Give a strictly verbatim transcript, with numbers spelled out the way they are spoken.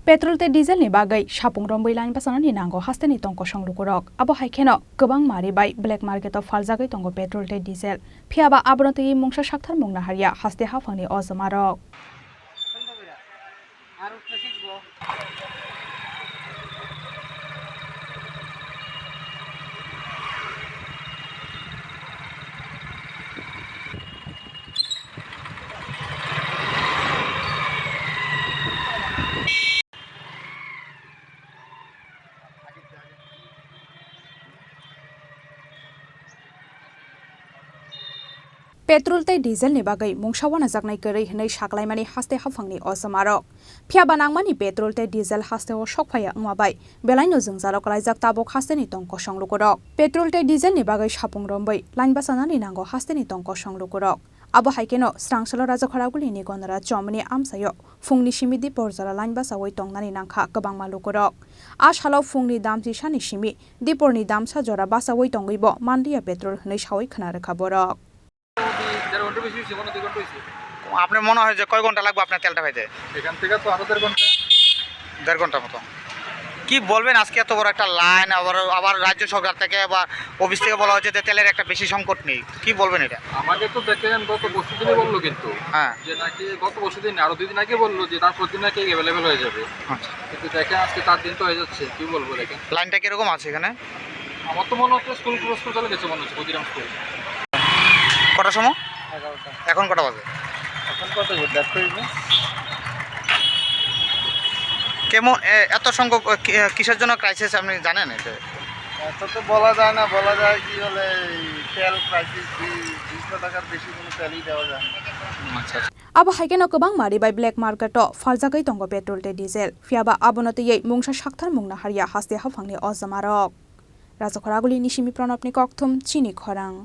Petrol tei diesel ni bagwi sapung romwi line bwchanani nango hasteni tong kosong lukurok. Abo hai kheno kwbangma ri bai black market o phaljagwi tongo petrol tei diesel. Phiya ba abono twiwi mungsa sakthar mung naharya haste haphangni o jwmarok. Petrol tei diesel ni bagwi mungsa wanajaknai kwrwi hwnwi saklaimani haste haphangni o jwmarok. Phiya ba nangmani petrol tei diesel hasteo sok phaiya wngma bai belaino jwngjalo kwlaijak tabuk hasteni tong kosong lukurok. Petrol tei diesel ni bagwi sapung romwi line bwchanani nango hasteni tong kosong lukurok. Abo hai kheno srangsalo Rajakhoragulini Gondara chomni amchaio phungni simi dipor jora line bachaui tongnani nangkha kwbangma lukurok. A salo phungni damchisani simi diporni damsa jora bachaui tongwibo manliya petrol hwnwi saui khna rwkha borok. দেড় ঘন্টা বেশি হয়েছে, মনে হয় দুই ঘন্টা হয়েছে। আপনার মনে হয় যে কয় ঘন্টা লাগবে আপনার তেলটা খাইতে? এখান থেকে তো আরো দেড় ঘন্টা। দেড় ঘন্টার মতো। কি বলবেন, আজকে এত বড় একটা লাইন, আবার, আবার রাজ্য সরকার থেকে বা অফিস থেকে বলা হয়েছে যে তেলের একটা বেশি সংকট নেই, কি বলবেন এটা? আমাকে তো দেখেন, গত পরশু দিনই বললো কিন্তু, হ্যাঁ। যে নাকি গত পরশু দিন, আরো দুই দিন আগে বললো যে তারপর দিন নাকি অ্যাভেলেবল হয়ে যাবে। আচ্ছা। কিন্তু দেখেন, আজকে চার দিন তো হয়ে যাচ্ছে, কি বলবো দেখেন। লাইনটা কিরকম আছে এখানে? আমার তো মনে হচ্ছে স্কুল ক্রস করে চলে গেছে মনে হচ্ছে, ক্ষুদিরাম স্কুল। কটার সময়? এগারোটা। এখন কটা বাজে? এখন কত বাজে? দেড়টা হইবে। কেমন, এ, এত সংখ্যক, এ, কি-, এ, কিসের জন্য ক্রাইসিস আপনি জানেন এটা? এটা তো বলা যায় না, বলা যায় কি বলে এই তেল ক্রাইসিস, দুই-, দুইশো টাকার বেশি কোনো তেলই দেওয়া যায় না। আচ্ছা, আচ্ছা। Abo hai kheno kwbangma ri bai black market o phaljagwi tongo petrol tei diesel. Phiya ba abono twiwi mungsa sakthar mung naharya haste haphangni o jwmarok. Rajakhoragulini simi Pranabni kokthum chini khorang.